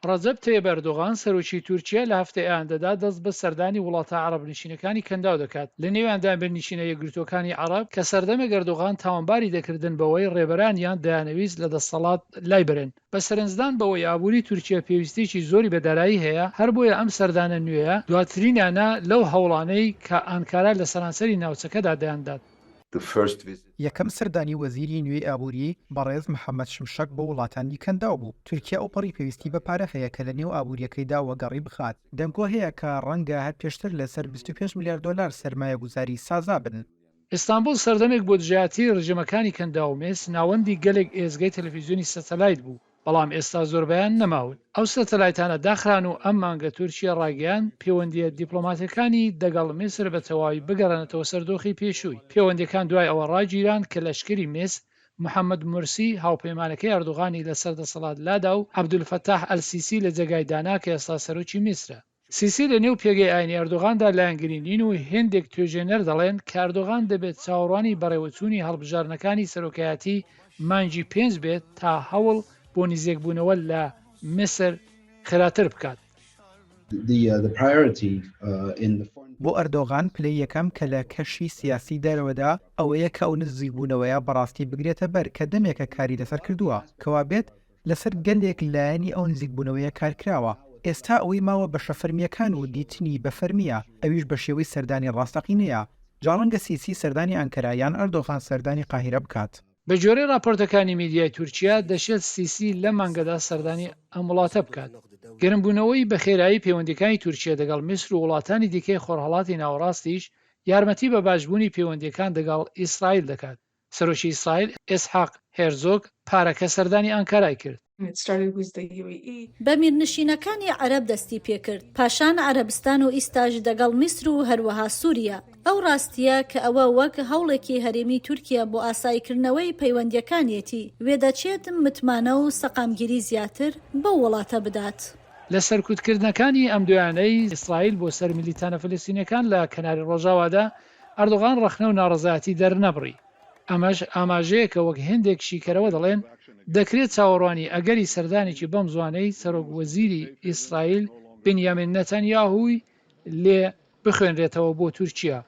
ڕەجەب تەیب ئەردۆغان، سەرۆکی تورکیە لە هەفتەی ئایندەدا دەست بە سەردانی وڵاتە عەڕەبنشینەکانی کەنداو دەکات، لە نێویاندا میرنشینە یەکگرتووەکانی عەڕەب، کە سەردەمێک ئەردۆغان تاوانباری دەکردن بەوەی ڕێبەرانیان دەیانەویست لە دەستەڵات لایبەرن. بە سەرنجدان بەوەی ئابووری تورکیە پێویستییەکی زۆری بە دارایی هەیە، هەر بۆیە ئەم سەردانە نوێیە دواترینیانە لەو هەوڵانەی کە ئانکارا لە سەرانسەری ناوچەکەدا دەیاندات. یەکەم سەردانی وەزیری نوێی ئابووری، بەڕێز محەمەد شمشەک بۆ وڵاتانی کەنداو بوو. تورکیا ئەوپەڕی پێویستی بە پارە هەیە کە لە نێو ئابوورییەکەیدا وەگەڕی بخات. دەنگۆ هەیە کە ڕەنگە هەر پێشتر لەسەر 25 ملیار دۆلار سەرمایەگوزاری سازا بن. ئیستانبوڵ سەردەمێک بۆ دژایەتیی ڕژێمەکانی کەنداو و میسر ناوەندی گەلێک ئێزگەی تەلەفیزیۆنی سەتەلایت بوو، بەڵام ئێستا زۆربەیان نەماون. ئەو سەتەلایتانە داخران و ئەم مانگە تورکیە ڕایگەیاند پێوەندییە دیپڵۆماتیەکانی دەگەڵ میسر بە تەواوی بگەڕێنێتەوە سەر دۆخی پێشووی. پێوەندیەکان دوای ئەوە ڕاگیران کە لەشکری میسر محەمەد مورسی هاوپەیمانەکەی ئەردۆغانی لە سەر دەسەڵات لادا و عەبدولفەتاح ئەلسیسی لە جێگای دانا کە ئێستا سەرۆکی میسرە. سیسی لە نێو پێگەی ئاینی ئەردۆغاندا لایەنگری نین و هێندێک توێژێنەر دەڵێن کە ئەردۆغان دەبێت چاوەڕوانی بەڕێوەچوونی هەڵبژاردنەکانی سەرۆکایەتی مانگی پێنج بێت تا هەوڵ بۆ نیزێکبوونەوە لە میسر خێراتر بکات. بۆ ئەردۆغان پلەی یەکەم کە لە کەشی سیاسی دەرەوەدا ئەوەیە کە ئەو نزیکبوونەوەیە بەڕاستی بگرێتە بەر کە دەمێکە کاری لەسەر کردووە، کەوابێت لەسەر گەلێک لایەنی ئەو نزیکبوونەوەیە کارکراوە، ئێستا ئەوەی ماوە بەشە فەرمییەکان و دیتنی بە فەرمییە، ئەویش بە شێوەی سەردانی ڕاستەقینەیە، جا ڕەنگە سیسی سەردانی ئەنکەرە یان ئەردۆغان سەردانی قاهیرە بکات. بە گوێرەی ڕاپۆرتەکانی میدیای تورکیا، دەشێت سیسی لەم مانگەدا سەردانی ئەم وڵاتە بکات. گەرمبوونەوەی بە خێرایی پەیوەندییەکانی تورکیە دەگەڵ میسر و وڵاتانی دیکەی خۆرهەڵاتی ناوەڕاستیش یارمەتی بە باشبوونی پەیوەندییەکان دەگەڵ ئیسرائیل دەکات. سەرۆکی ئیسرائیل ئیسحاق هێرزۆگ پارەکە سەردانی ئانکارای کرد. بە میرنشینەکانی عەرەب دەستی پێکرد، پاشان عەرەبستان و ئیستاش دەگەڵ میسر و هەروەها سوریە. ئەو ڕاستییە کە ئەوە وەک هەوڵێکی هەرێمی تورکیە بۆ ئاساییکردنەوەی پەیوەندییەکانیەتی، وێدەچێت متمانە و سەقامگیری زیاتر بەو وڵاتە بدات. لە سەرکوتکردنەکانی ئەمدوایانەی ئیسرائیل بۆ سەر میلیتانە فلستینیەکان لە کەناری ڕۆژاوادا، ئەردۆغان ڕەخنە و ناڕەزایەتی دەرنەبڕی. ئەمەش ئاماژەیەکە وەک هێندێک شیکەرەوە دەڵێن، دەکرێت چاوەڕوانی ئەگەری سەردانێکی بەم زوانەی سەرۆک وەزیری ئیسرائیل بنیامین نەتەنیاهوی لێ بخوێنرێتەوە بۆ تورکیا.